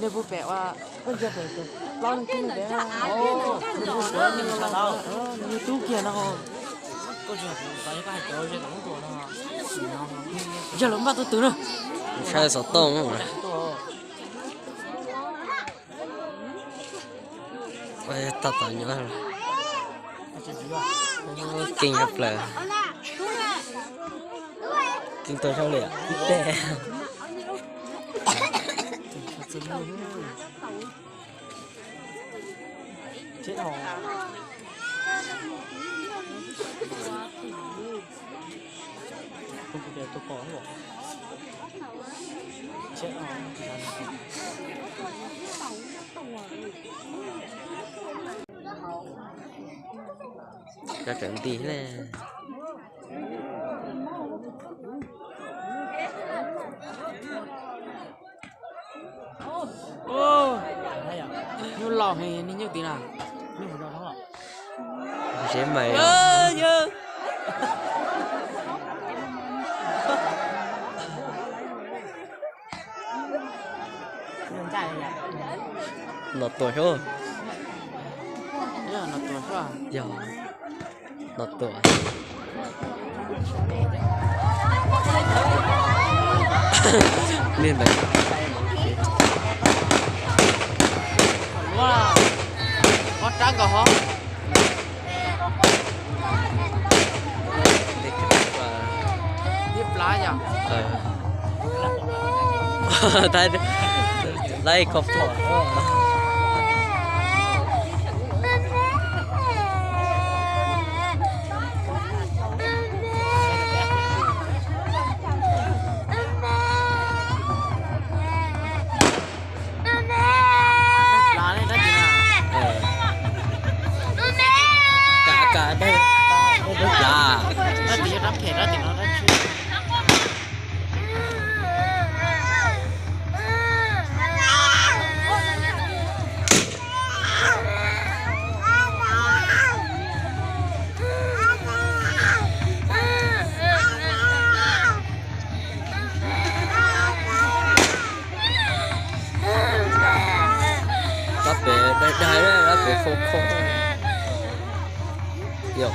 Nws pub pem ua koj ntsia pem tus plaub nws tub kiag no. Yog lawv npaj tus twg na. Ntshai xov tooj. Tau tom nyuam. Keej tshaj plaws. Keej tau zoo li ib teg. Cov tseem nti ne. Nyuj laus heev, niag nyuj tid na. Seb mas. Los tuaj sub. Yog, los tuaj. Niag ntawd. Ua, ua rab nkaus hov. Ib plab yom. Laib koj pom. Dab tsi na? Kam, kam, dab, dab, dab, dab, dab tsi yog dab phem, dab tsi no dab tsi? Rab pem dai dai, rab pem khov khov. Yog.